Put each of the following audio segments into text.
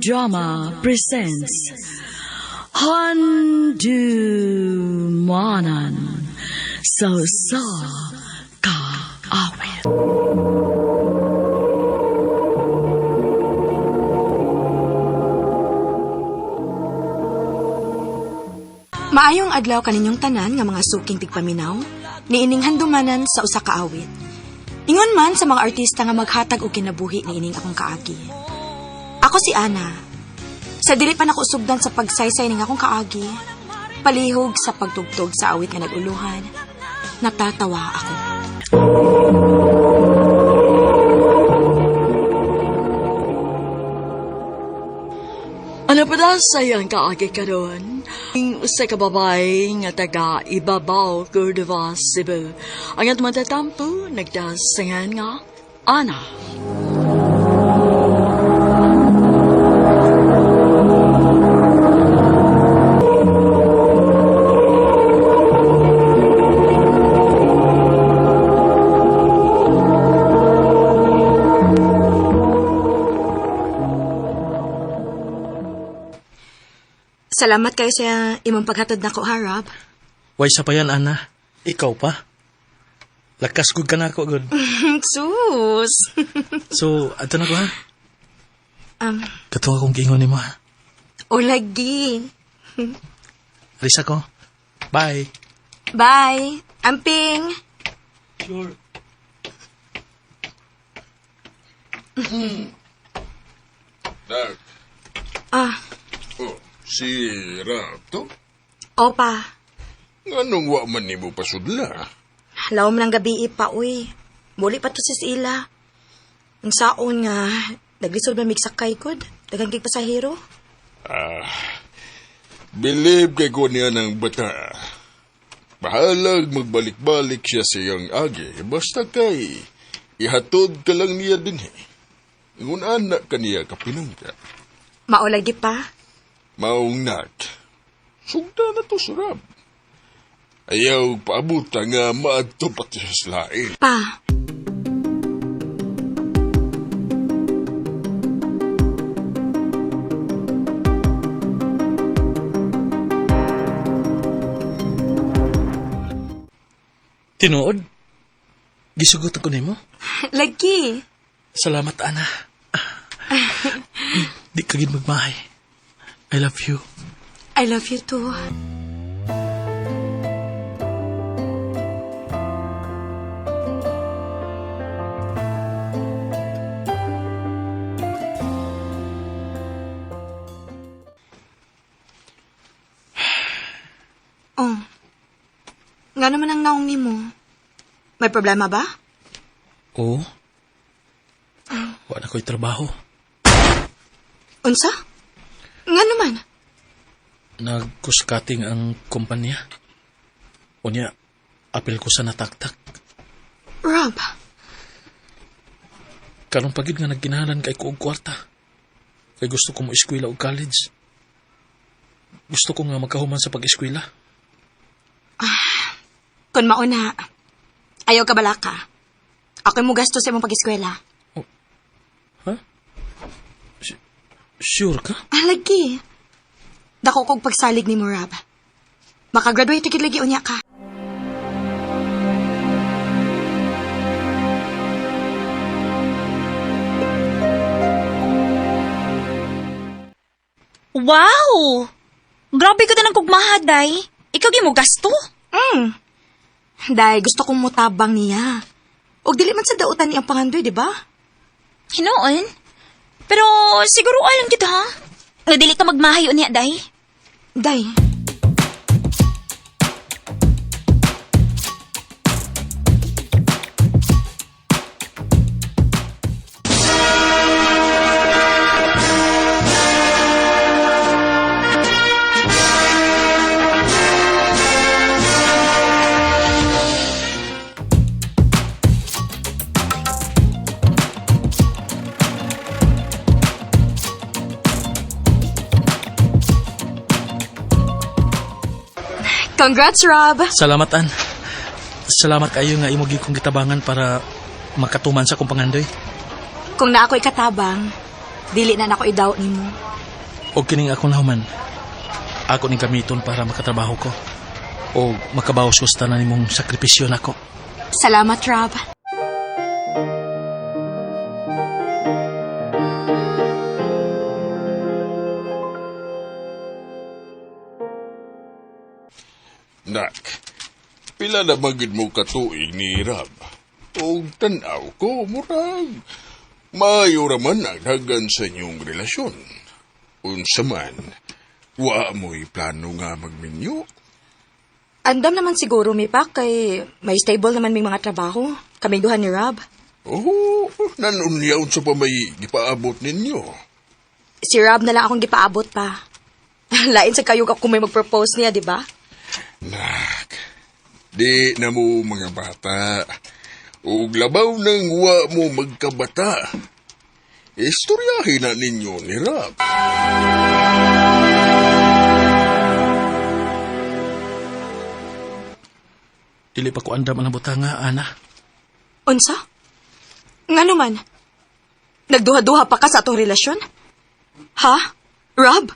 Drama presents Handumanan sa Usa Ka Awit. Maayong adlaw kaninyong tanan nga mga suking tigpaminaw, niining handumanan sa usa ka awit. Ingon man sa mga artista nga maghatag og kinabuhi niining akong kaagi. Ako si Ana. Sa dili pa nako sugdan sa pagsaysay ning akong kaagi, palihog sa pagtugtog sa awit nga naguluhan, natatawa ako. Ano pa daw sa iyang kaagi karon? Usa ka babae nga taga Ibabaw, Cordova, Cebu. Ang atong matatampo, nagdasingan nga Ana. Salamat kayo sa imong paghatod nako, ha, Rob. Way sa pa yan, Ana. Ikaw pa. Lakas gud ka na ako, gud. Sus! So, ato na ko, ha? Katuwa kong giingon nimo, ha? O lagi. Risa ko. Bye. Bye! Amping! Sure. Nak, Ah, oh, si Rab to? opa. Nganong wa man nimo pasudla? Lawom ng gabi pa, uy. Muli pa to si Sila. Ang saon nga, naglisod ba migsakay kod? Daghang kig pasahero? Believe kay ko niya ng bata. Bahalag magbalik-balik siya sa iyang agi. Basta kay ihatod ka lang niya din eh. Ngun anak ka niya kapinangka. Maulagi pa. Maong nak. Sugda na to si Rab. Ayaw paabuta nga maadto pati sa lain. Pa. Tinuod? Gisugot ako nimo? Lagi. Salamat, Ana. Di ka gid magmahay. I love you. I love you too. Oh. Nga naman ang naong nimo. May problema ba? Oo. Wa na ko'y trabaho. Unsa? Nga naman. Nagkuskating ang kumpanya. Unya, apil ko sa nataktak. Rob, Karon pagid nga nagkinahanglan kay ko og kwarta. Kay gusto ko mo eskwela og college. Gusto ko nga magkahuman sa pag-eskwela. Kung mauna, ayaw ka balaka. Ako mo gasto sa imong pag-eskwela. Ha? Sure ka? Ah, lagi. Dako kog pagsalig ni mo, Rob. Makagraduate gid lagi unya ka. Wow! Grabe ka na ng kugmaha, day. Ikaw gi mo gasto. Dahil gusto kong mutabang niya. Og dili man sa dautan ni ang pangandoy, di ba? Hinoon. Pero siguro alam kita, ha? Nga dili ka magmahayo niya, day. Day. Congrats, Rob! Salamat, An. Salamat kayo nga imo gyud kong gitabangan para makatuman sa akong pangandoy. Kung na ako'y katabang, dili na nako idaw nimo. O kining ako nahuman, ako ning gamiton para makatrabaho ko. O makabawas ko sa tanan nimong sakripisyo nako. Salamat, Rob. Nak, pila na magid mo katuig ni Rab. Og tanaw ko, murag. Maayo ra man ang dagan sa inyong relasyon. Unsa man, wa mo'y plano nga magminyo. Andam naman siguro, mi pa, kay may stable naman may mga trabaho. Kaming duha ni Rob. Oh, nanunya unsa pa may gipaabot ninyo. Si Rob na lang akong gipaabot pa. Lain sa kayog ako may mag-propose niya, di ba? Nak, di na mo mga bata. Ug labaw nang wa mo magkabata. Istoryahin na ninyo ni Rab. Dili pa ko andam ang butanga, ana. Unsa? Ngano man? Nagduha-duha pa ka sa atong relasyon? Ha? Rob?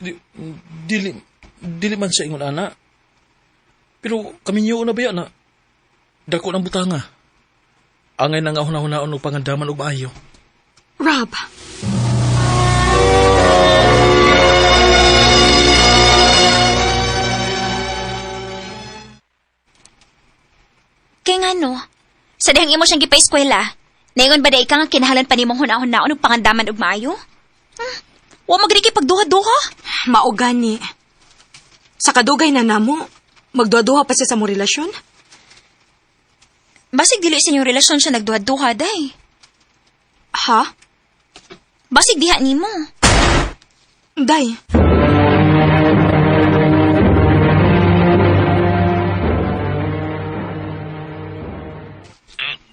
Di, dili, dili man sa ingon, ana. Pero kaminyo na ba yan, na? Dako ng butanga. Angay na nga hunahunaan og pangandaman og maayo. Rob. Kay ngano? Sa dihang imo siyang gipa-eskwela, naingon ba day ka nga kinahanglan pa nimong hunahon-naon og pangandaman og maayo? Wa magri kay pagduha-duha. Mao gani. Sa kadugay na namo, magduha-duha pa siya sa mo relasyon? Basig dili sa inyong relasyon siya nagduha-duha day. Ha? Basig diha nimo. Day.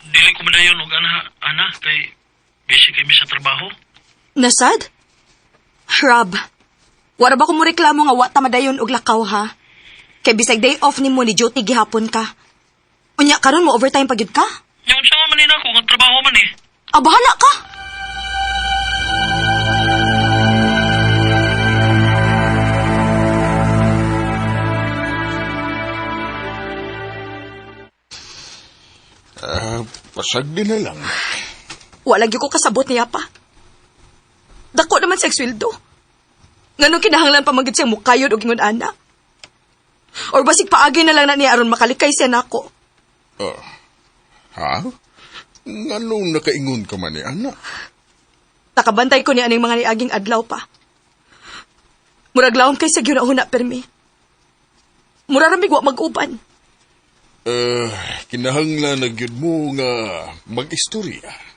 Dili ko madayon og ana, ana kay busy kay mi sa trabaho. Nasad? Rob, wala ba ko mo reklamo nga wa ta madayon og lakaw ha? Kay bisag day off nimo ni duty gihapon ka. Unya karon mo overtime pa gyud ka? Nya unsa man ni nako nga trabaho man eh. Ah, bahala ka. Ah, pasag din na lang. Wala gyud ko kasabot niya pa. Dako naman sa sweldo. Nganong kinahanglan pa man gyud siyang mukayod og ingon ana? Or basig paagi na lang na niya aron makalikay siya nako. Ah, ha? Nganong nakaingon ka man ni anak? Nakabantay ko ni aning mga niaging adlaw pa. Murag lawom kay sa gyud permi. Mura ra mig wa mag-uban. Eh, kinahanglan na gyud mo nga mag-istorya.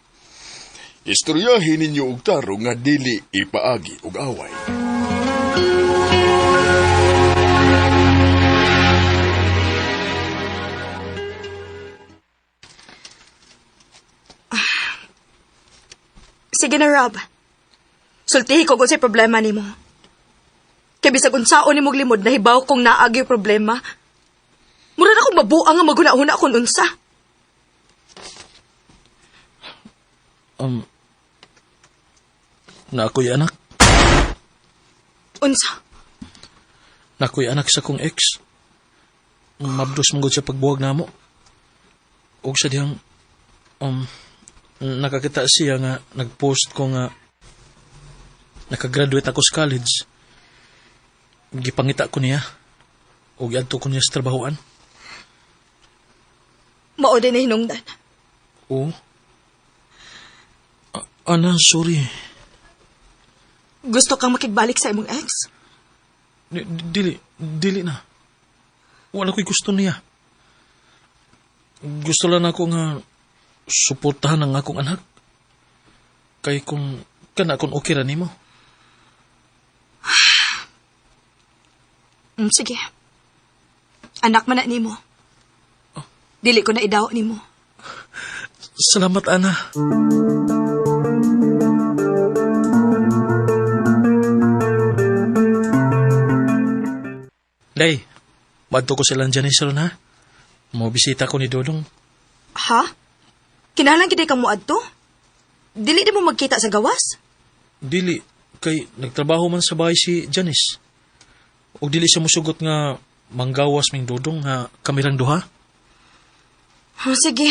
Istoryahin ninyo og tarong nga dili ipaagi og away. Sige na, Rob. Sultihi ko kung sa'y problema nimo. Kay bisag unsaon nimo limod nahibaw kong naagi problema. Mura na akong mabuang nga maghuna-huna kung unsa. Na ako'y anak. Unsa? Na ako'y anak sa kong ex. Mabdos man gud sa pagbuwag namo. Og sa dihang nakakita siya nga nagpost ko nga nakagraduate ako sa college. Gipangita ko niya. Og giadto ko niya sa trabahoan. Mao din na hinungdan. Oo. Ana, sorry. Gusto kang makigbalik sa imong ex? Dili, dili na. Wala ko'y gusto niya. Gusto lang ako nga suportahan ang akong anak. Kay kung kana kung okay ra nimo. Sige. Anak man na nimo. Dili ko na idaw nimo. Salamat, Ana. Day, madto ko silang Janice ron ha. Mo bisita ko ni Dodong. Ha? Kinahanglan gid kang moadto? Dili di mo magkita sa gawas? Dili, kay nagtrabaho man sa bahay si Janice. O dili siya musugot nga manggawas ming Dodong nga kamirang duha. Oh, sige.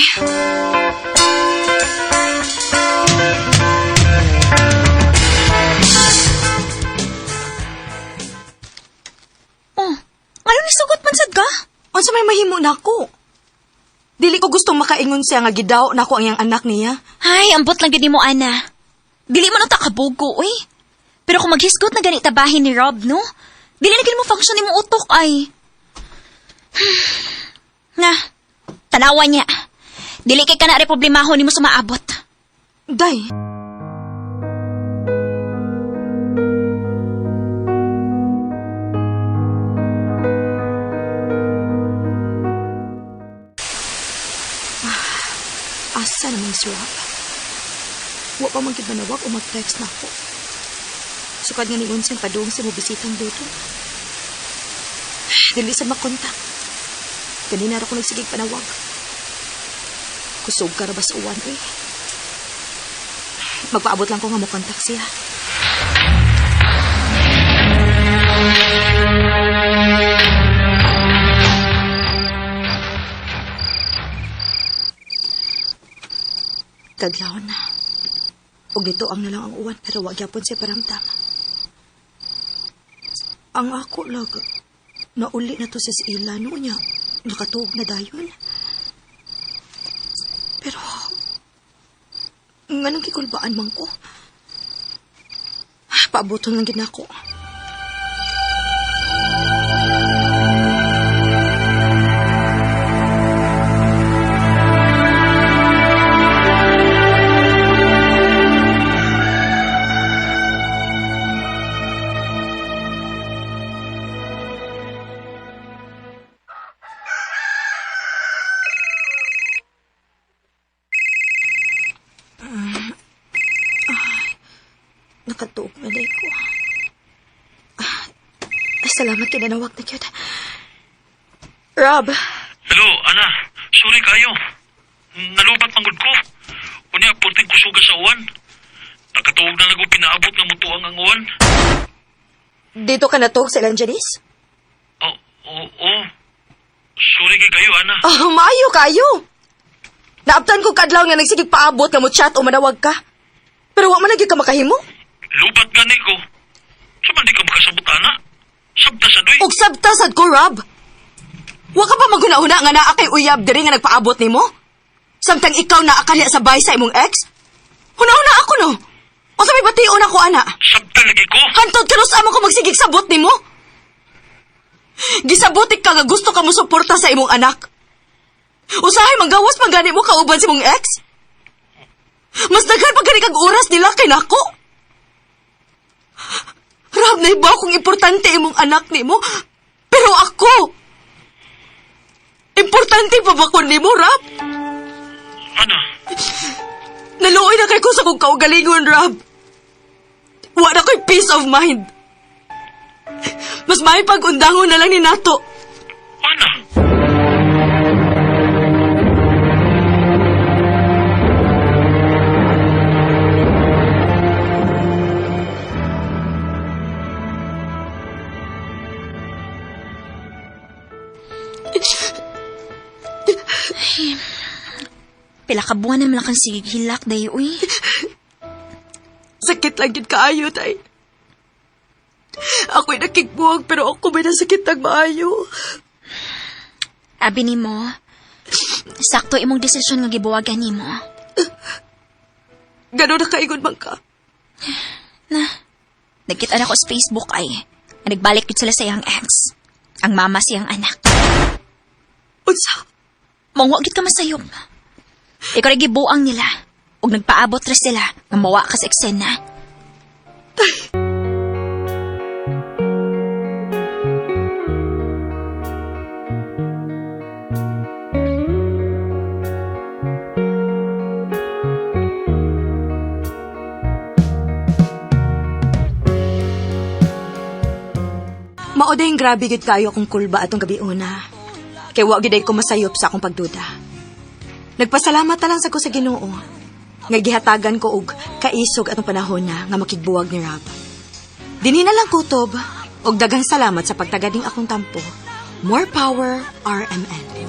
Oh, ano nisugot man sad ka? Unsa may mahimo nako? Dili ko gustong makaingon siya nga gidaw nako ang iyang anak niya. Ay, ambot lang gid nimo ana. Dili man unta kabugo, uy. Pero kung maghisgot na gani tabahin ni Rob, no? Dili na gid mo function nimo utok ay. Na, tanawa niya. Dili kay kana problemaho nimo sumaabot. Day. Ah, asa naman si Rob? Wa pa man gid manawag o mag-text na ako. Sukad nga ni Unsen padung sa mo bisitang dito. Dili sa makontak. Kanina ra ko nagsigig panawag. Kusog ka ra ba sa uwan, eh? Magpaabot lang ko nga mo kontak siya. Kadlawon na. Og dito ang nalang ang uwan pero wa gyapon siya paramdam. Ang ako lag nauli na to sa ila no niya. Nakatuog na dayon. Pero nganong gikulbaan man ko? Paaboton lang gid nako. Nakatuog na day ko. Ah, salamat kinanawag na gyud. Rob, Hello, Ana. Sorry kayo. Nalubat manggod ko. Unya, punting kusuga sa uwan. Nakatuog na lang pinaabot nga mutuang ang uwan. dito ka natuog sa ilang Janice? Oh, oh, oh. Sorry kay kayo, Ana. Oh, maayo kayo. Naabtan ko kadlaw nga nagsigig paabot nga mo chat o manawag ka. Pero wa man lagi ka makahimo. Lubat gani ko. Sa man di ka makasabot, Ana. Sabta sa doy. Og sabta sad ko, Rob. Wa ka pa maghuna-huna nga naa kay uyab diri nga nagpaabot nimo? Samtang ikaw naa ka sa bahay sa imong ex? Huna-huna ako no. O sa may bation ako ana. Sabta lagi ko. Hantod kanus amo ko magsigig sabot nimo? Gisabotik ka nga gusto ka mo suporta sa imong anak. Usahay manggawas man gani mo kauban sa imong ex? Mas daghan pa gani kag oras nila kay nako. Rob, naibaw kung importante imong anak nimo. Pero ako, importante pa ba ko nimo, Rob? Ana, Naluoy na kay ko sa kong kaugalingon, Rob. Wa na ko'y peace of mind. Mas may pag-undangon na lang ni Nato. Ana. Pila ka buwan naman lang kang sigig hilak day, uy. Sakit lang yun kaayo, tay. Ako'y nakikbuwag pero ako may nasakit ng maayo. Abi nimo, sakto imong desisyon nga gibuwagan nimo. Ganon na kaingon man ka. Na, nagkita na ko sa Facebook ay. Nga Nagbalik gid sila sa iyang ex. Ang mama siyang anak. Unsa? Mangwa gid ka masayop. Ikaw ra gibuang nila. Ug nagpaabot ra sila nga mawa ka sa eksena. Mao dayong grabe gid kayo akong kulba atong gabi una. Kay wa gid ay ko masayop sa akong pagduda. Nagpasalamat na lang sa ko sa Ginoo. Nga gihatagan ko og kaisog atong panahon na nga makigbuwag ni Rob. Dinhi na lang kutob og daghang salamat sa pagtagading akong tampo. More power, RMN.